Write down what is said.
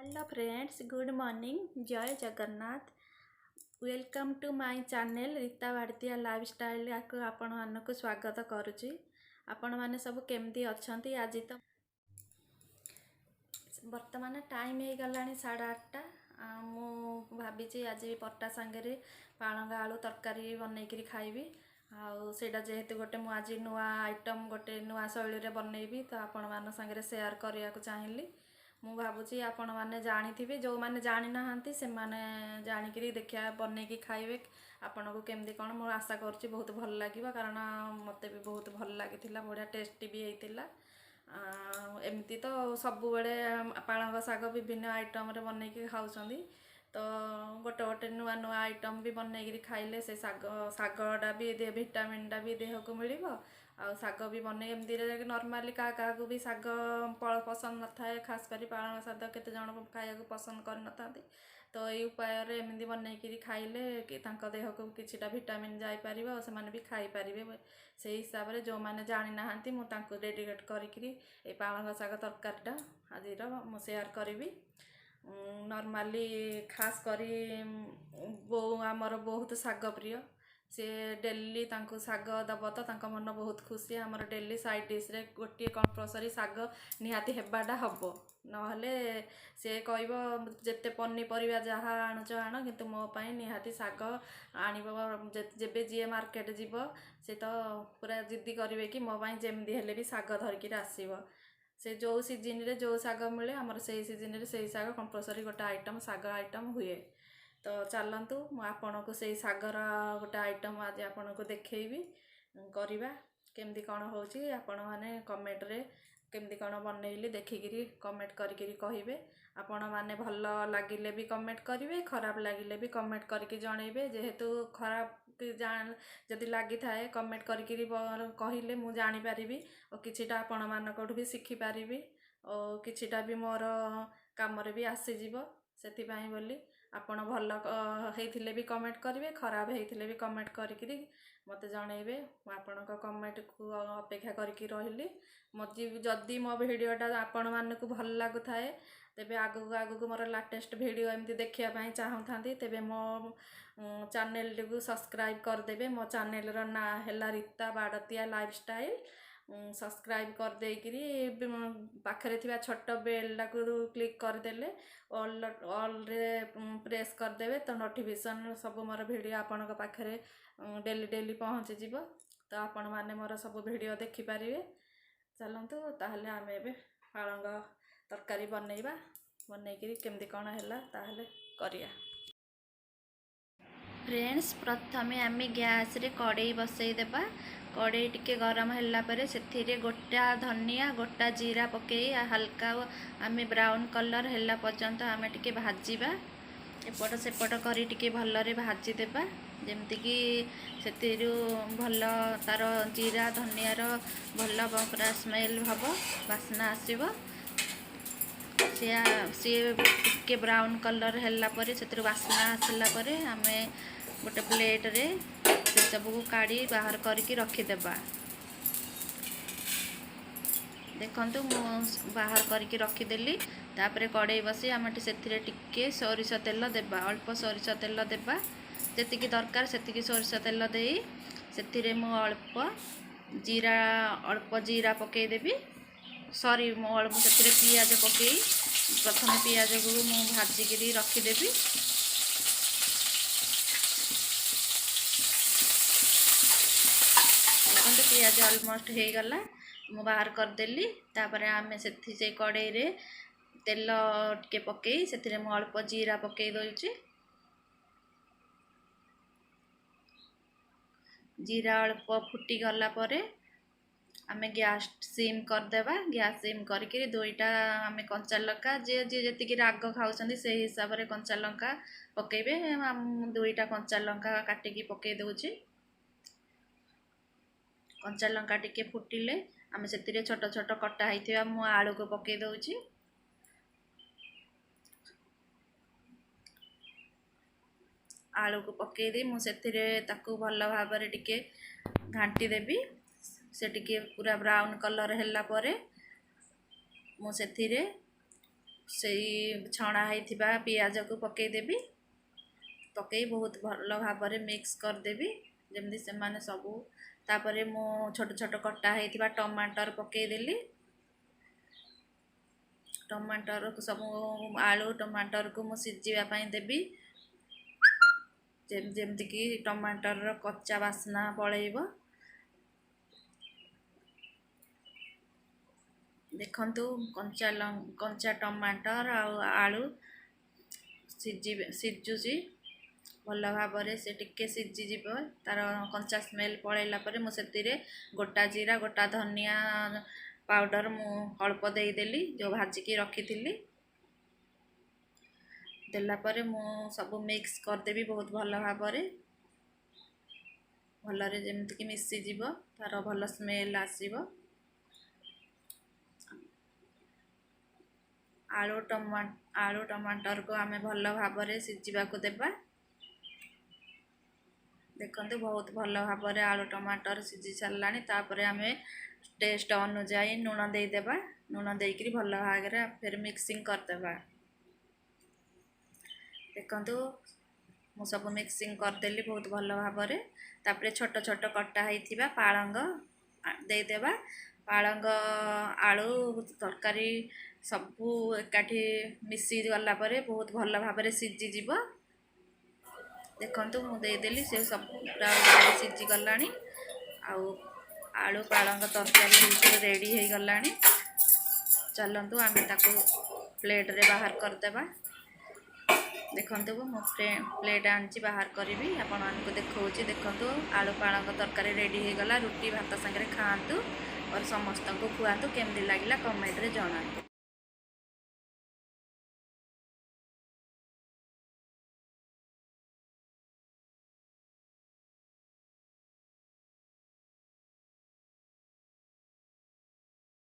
Hello friends, good morning, Jay Jagannath. Welcome to my channel Rita Bharatiya ଲାଇଫଷ୍ଟାଇଲ୍କୁ ଆପଣମାନଙ୍କୁ ସ୍ୱାଗତ କରୁଛି। ଆପଣମାନେ ସବୁ କେମିତି ଅଛନ୍ତି? ଆଜି ତ ବର୍ତ୍ତମାନ ଟାଇମ୍ ହେଇଗଲାଣି 8:30। ମୁଁ ଭାବିଛି ଆଜି ପରଟା ସାଙ୍ଗରେ ପାଳଙ୍ଗ ଆଳୁ ତରକାରୀ ବନେଇକିରି ଖାଇବି। ଆଉ ସେଇଟା ଯେହେତୁ ଗୋଟେ ମୁଁ ଆଜି ନୂଆ ଆଇଟମ୍, ଗୋଟେ ନୂଆ ଶୈଳୀରେ ବନେଇବି, ତ ଆପଣମାନଙ୍କ ସାଙ୍ଗରେ ସେୟାର କରିବାକୁ ଚାହିଁଲି। ମୁଁ ଭାବୁଛି ଆପଣମାନେ ଜାଣିଥିବେ, ଯେଉଁମାନେ ଜାଣିନାହାନ୍ତି ସେମାନେ ଜାଣିକିରି ଦେଖିବା, ବନେଇକି ଖାଇବେ, ଆପଣଙ୍କୁ କେମିତି କ'ଣ। ମୁଁ ଆଶା କରୁଛି ବହୁତ ଭଲ ଲାଗିବ, କାରଣ ମୋତେ ବି ବହୁତ ଭଲ ଲାଗିଥିଲା, ବଢ଼ିଆ ଟେଷ୍ଟି ବି ହେଇଥିଲା। ଏମିତି ତ ସବୁବେଳେ ପାଳଙ୍ଗ ଶାଗ ବିଭିନ୍ନ ଆଇଟମ୍ରେ ବନେଇକି ଖାଉଛନ୍ତି, ତ ଗୋଟେ ଗୋଟେ ନୂଆ ନୂଆ ଆଇଟମ୍ ବି ବନେଇକିରି ଖାଇଲେ ସେ ଶାଗଟା ବି ଭିଟାମିନ୍ଟା ବି ଦେହକୁ ମିଳିବ। ଆଉ ଶାଗ ବି ବନେଇ ଏମିତିରେ ନର୍ମାଲି କାହା କାହାକୁ ବି ଶାଗ ପସନ୍ଦ ନଥାଏ, ଖାସ କରି ପାଳଙ୍ଗ ଶାଗ କେତେ ଜଣ ଖାଇବାକୁ ପସନ୍ଦ କରିନଥାନ୍ତି। ତ ଏଇ ଉପାୟରେ ଏମିତି ବନେଇକିରି ଖାଇଲେ କି ତାଙ୍କ ଦେହକୁ କିଛିଟା ଭିଟାମିନ୍ ଯାଇପାରିବ ଆଉ ସେମାନେ ବି ଖାଇପାରିବେ। ସେଇ ହିସାବରେ ଯେଉଁମାନେ ଜାଣିନାହାନ୍ତି, ମୁଁ ତାଙ୍କୁ ଡେଡିକେଟ୍ କରିକିରି ଏଇ ପାଳଙ୍ଗ ଶାଗ ତରକାରୀଟା ଆଜିର ମୁଁ ସେୟାର କରିବି। ନର୍ମାଲି ଖାସ କରି ବୋଉ ଆମର ବହୁତ ଶାଗ ପ୍ରିୟ। ସେ ଡେଲି ତାଙ୍କୁ ଶାଗ ଦେବ ତ ତାଙ୍କ ମନ ବହୁତ ଖୁସି। ଆମର ଡେଲି ସାଇଡ଼୍ ଡିସ୍ରେ ଗୋଟିଏ କମ୍ପଲସରି ଶାଗ ନିହାତି ହେବାଟା ହେବ, ନହେଲେ ସେ କହିବ ଯେତେ ପନିପରିବା ଯାହା ଆଣୁଛ ଆଣ, କିନ୍ତୁ ମୋ ପାଇଁ ନିହାତି ଶାଗ ଆଣିବ। ଯେବେ ଯିଏ ମାର୍କେଟ ଯିବ, ସେ ତ ପୁରା ଜିଦ୍ଦି କରିବେ କି ମୋ ପାଇଁ ଯେମିତି ହେଲେ ବି ଶାଗ ଧରିକିରି ଆସିବ। ସେ ଯେଉଁ ସିଜିନ୍ରେ ଯେଉଁ ଶାଗ ମିଳେ, ଆମର ସେଇ ସିଜିନ୍ରେ ସେଇ ଶାଗ କମ୍ପଲସରି ଗୋଟେ ଆଇଟମ୍, ଶାଗ ଆଇଟମ୍ ହୁଏ। ତ ଚାଲନ୍ତୁ, ମୁଁ ଆପଣଙ୍କୁ ସେଇ ଶାଗର ଗୋଟେ ଆଇଟମ୍ ଆଜି ଆପଣଙ୍କୁ ଦେଖେଇବି କରିବା କେମିତି କ'ଣ ହେଉଛି। ଆପଣମାନେ କମେଣ୍ଟରେ କେମିତି କ'ଣ ବନେଇଲି ଦେଖିକିରି କମେଣ୍ଟ କରିକିରି କହିବେ। ଆପଣମାନେ ଭଲ ଲାଗିଲେ ବି କମେଣ୍ଟ କରିବେ, ଖରାପ ଲାଗିଲେ ବି କମେଣ୍ଟ କରିକି ଜଣେଇବେ। ଯେହେତୁ ଖରାପ ଯଦି ଲାଗିଥାଏ, କମେଣ୍ଟ କରିକିରି କହିଲେ ମୁଁ ଜାଣିପାରିବି ଓ କିଛିଟା ଆପଣମାନଙ୍କଠୁ ବି ଶିଖିପାରିବି ଓ କିଛିଟା ବି ମୋର କାମରେ ବି ଆସିଯିବ। ସେଥିପାଇଁ ବୋଲି ଆପଣ ଭଲ ହେଇଥିଲେ ବି କମେଣ୍ଟ କରିବେ, ଖରାପ ହେଇଥିଲେ ବି କମେଣ୍ଟ କରିକିରି ମୋତେ ଜଣେଇବେ। ମୁଁ ଆପଣଙ୍କ କମେଣ୍ଟକୁ ଅପେକ୍ଷା କରିକି ରହିଲି। ଯଦି ମୋ ଭିଡ଼ିଓଟା ଆପଣମାନଙ୍କୁ ଭଲ ଲାଗୁଥାଏ, ତେବେ ଆଗକୁ ଆଗକୁ ମୋର ଲାଟେଷ୍ଟ ଭିଡ଼ିଓ ଏମିତି ଦେଖିବା ପାଇଁ ଚାହୁଁଥାନ୍ତି, ତେବେ ମୋ ଚ୍ୟାନେଲଟିକୁ ସବସ୍କ୍ରାଇବ୍ କରିଦେବେ। ମୋ ଚ୍ୟାନେଲର ନାଁ ହେଲା ରୀତା ବାଡ଼ତିଆ ଲାଇଫଷ୍ଟାଇଲ୍। ସବସ୍କ୍ରାଇବ୍ କରିଦେଇକିରି ପାଖରେ ଥିବା ଛୋଟ ବେଲ୍ଟାକୁ କ୍ଲିକ୍ କରିଦେଲେ, ଅଲ୍ ଅଲ୍ରେ ପ୍ରେସ୍ କରିଦେବେ, ତ ନୋଟିଫିକେସନ୍ ସବୁ ମୋର ଭିଡ଼ିଓ ଆପଣଙ୍କ ପାଖରେ ଡେଲି ଡେଲି ପହଞ୍ଚିଯିବ, ତ ଆପଣମାନେ ମୋର ସବୁ ଭିଡ଼ିଓ ଦେଖିପାରିବେ। ଚାଲନ୍ତୁ ତାହେଲେ ଆମେ ଏବେ ପାଳଙ୍ଗ ତରକାରୀ ବନେଇବା। ବନେଇକିରି କେମିତି କ'ଣ ହେଲା ତାହେଲେ କରିବା। ଫ୍ରେଣ୍ଡସ୍, ପ୍ରଥମେ ଆମେ ଗ୍ୟାସ୍ରେ କଡ଼େଇ ବସେଇ ଦେବା। କଡ଼େଇ ଟିକେ ଗରମ ହେଲା ପରେ ସେଥିରେ ଗୋଟା ଧନିଆ, ଗୋଟା ଜିରା ପକାଇ ହାଲକା ଆମେ ବ୍ରାଉନ୍ କଲର୍ ହେଲା ପର୍ଯ୍ୟନ୍ତ ଆମେ ଟିକେ ଭାଜିବା। ଏପଟ ସେପଟ କରି ଟିକେ ଭଲରେ ଭାଜିଦେବା, ଯେମିତିକି ସେଥିରୁ ଭଲ ତାର ଜିରା ଧନିଆର ଭଲ ପୁରା ସ୍ମେଲ୍ ହେବ, ବାସ୍ନା ଆସିବ। ସିଏ ସିଏ ଟିକେ ବ୍ରାଉନ୍ କଲର୍ ହେଲା ପରେ, ସେଥିରୁ ବାସ୍ନା ଆସିଲା ପରେ ଆମେ ଗୋଟେ ପ୍ଲେଟ୍ରେ ସେସବୁକୁ କାଢ଼ି ବାହାର କରିକି ରଖିଦେବା। ଦେଖନ୍ତୁ, ମୁଁ ବାହାର କରିକି ରଖିଦେଲି। ତାପରେ କଡ଼େଇ ବସି ଆମେ ସେଥିରେ ଟିକେ ସୋରିଷ ତେଲ ଦେବା। ଅଳ୍ପ ସୋରିଷ ତେଲ ଦେବା, ଯେତିକି ଦରକାର ସେତିକି ସୋରିଷ ତେଲ ଦେଇ ସେଥିରେ ମୁଁ ଅଳ୍ପ ଜିରା ପକାଇଦେବି। ସରି, ମୁଁ ଅଳ୍ପ ସେଥିରେ ପିଆଜ ପକାଇ ପ୍ରଥମେ ପିଆଜକୁ ମୁଁ ଭାଜିକିରି ରଖିଦେବି। ଦେଖନ୍ତୁ, ପିଆଜ ଅଲମୋଷ୍ଟ ହେଇଗଲା, ମୁଁ ବାହାର କରିଦେଲି। ତାପରେ ଆମେ ସେଇ କଡ଼େଇରେ ତେଲ ଟିକେ ପକାଇ ସେଥିରେ ମୁଁ ଅଳ୍ପ ଜିରା ପକାଇ ଦେଉଛି। ଜିରା ଅଳ୍ପ ଫୁଟିଗଲା ପରେ ଆମେ ଗ୍ୟାସ୍ ସିମ୍ କରିଦେବା। ଗ୍ୟାସ୍ ସିମ୍ କରିକିରି ଦୁଇଟା ଆମେ କଞ୍ଚା ଲଙ୍କା, ଯିଏ ଯିଏ ଯେତିକି ରାଗ ଖାଉଛନ୍ତି ସେଇ ହିସାବରେ କଞ୍ଚା ଲଙ୍କା ପକାଇବେ। ମୁଁ ଦୁଇଟା କଞ୍ଚା ଲଙ୍କା କାଟିକି ପକାଇ ଦେଉଛି। କଞ୍ଚା ଲଙ୍କା ଟିକେ ଫୁଟିଲେ ଆମେ ସେଥିରେ ଛୋଟ ଛୋଟ କଟା ହେଇଥିବା ମୁଁ ଆଳୁକୁ ପକାଇ ଦେଉଛି। ଆଳୁକୁ ପକାଇ ଦେଇ ମୁଁ ସେଥିରେ ତାକୁ ଭଲ ଭାବରେ ଟିକେ ଘାଣ୍ଟି ଦେବି। ସେ ଟିକେ ପୁରା ବ୍ରାଉନ୍ କଲର୍ ହେଲା ପରେ ମୁଁ ସେଥିରେ ସେଇ ଛଣା ହେଇଥିବା ପିଆଜକୁ ପକାଇଦେବି। ପକାଇ ବହୁତ ଭଲ ଭାବରେ ମିକ୍ସ କରିଦେବି, ଯେମିତି ସେମାନେ ସବୁ। ତାପରେ ମୁଁ ଛୋଟ ଛୋଟ କଟା ହେଇଥିବା ଟମାଟର ପକାଇଦେଲି। ଟମାଟରକୁ ସବୁ, ଆଳୁ ଟମାଟରକୁ ମୁଁ ସିଝିବା ପାଇଁ ଦେବି, ଯେମିତିକି ଟମାଟରର କଞ୍ଚା ବାସ୍ନା ପଳେଇବ। ଦେଖନ୍ତୁ, କଞ୍ଚା ଟମାଟର ଆଉ ଆଳୁ ସିଝୁଛି ଭଲ ଭାବରେ। ସେ ଟିକେ ସିଝିଯିବ, ତା'ର କଞ୍ଚା ସ୍ମେଲ୍ ପଳେଇଲା ପରେ ମୁଁ ସେଥିରେ ଗୋଟା ଜିରା, ଗୋଟା ଧନିଆ ପାଉଡ଼ର ମୁଁ ଅଳ୍ପ ଦେଇଦେଲି, ଯେଉଁ ଭାଜିକି ରଖିଥିଲି। ଦେଲା ପରେ ମୁଁ ସବୁ ମିକ୍ସ କରିଦେବି ବହୁତ ଭଲ ଭାବରେ, ଭଲରେ ଯେମିତିକି ମିଶିଯିବ, ତା'ର ଭଲ ସ୍ମେଲ୍ ଆସିବ। ଆଳୁ ଟମାଟରକୁ ଆମେ ଭଲ ଭାବରେ ସିଝିବାକୁ ଦେବା। ଦେଖନ୍ତୁ, ବହୁତ ଭଲ ଭାବରେ ଆଳୁ ଟମାଟର ସିଝି ସାରିଲାଣି। ତାପରେ ଆମେ ଟେଷ୍ଟ ଅନୁଯାୟୀ ଲୁଣ ଦେଇଦେବା। ଲୁଣ ଦେଇକରି ଭଲ ଭାବରେ ଫେର ମିକ୍ସିଂ କରିଦେବା। ଦେଖନ୍ତୁ, ମୁଁ ସବୁ ମିକ୍ସିଂ କରିଦେଲି ବହୁତ ଭଲ ଭାବରେ। ତାପରେ ଛୋଟ ଛୋଟ କଟା ହେଇଥିବା ପାଳଙ୍ଗ ଦେଇଦେବା। ପାଳଙ୍ଗ, ଆଳୁ, ତରକାରୀ ସବୁ ଏକାଠି ମିଶିଗଲା ପରେ ବହୁତ ଭଲ ଭାବରେ ସିଝିଯିବ। ଦେଖନ୍ତୁ, ମୁଁ ଦେଇଦେଲି, ସେ ସବୁ ପୁରା ସିଝିଗଲାଣି ଆଉ ଆଳୁ ପାଳଙ୍ଗ ତରକାରୀ ବିଲକୁଲ ରେଡ଼ି ହେଇଗଲାଣି। ଚାଲନ୍ତୁ, ଆମେ ତାକୁ ପ୍ଲେଟ୍ରେ ବାହାର କରିଦେବା। ଦେଖନ୍ତୁ, ମୁଁ ପ୍ଲେଟ୍ ଆଣିଛି, ବାହାର କରିବି, ଆପଣମାନଙ୍କୁ ଦେଖାଉଛି। ଦେଖନ୍ତୁ, ଆଳୁ ପାଳଙ୍ଗ ତରକାରୀ ରେଡ଼ି ହେଇଗଲା। ରୁଟି ଭାତ ସାଙ୍ଗରେ ଖାଆନ୍ତୁ और ସମସ୍ତଙ୍କୁ ଖୁଆନ୍ତୁ। କେମିତି ଲାଗିଲା କମେଣ୍ଟରେ ଜଣାନ୍ତୁ।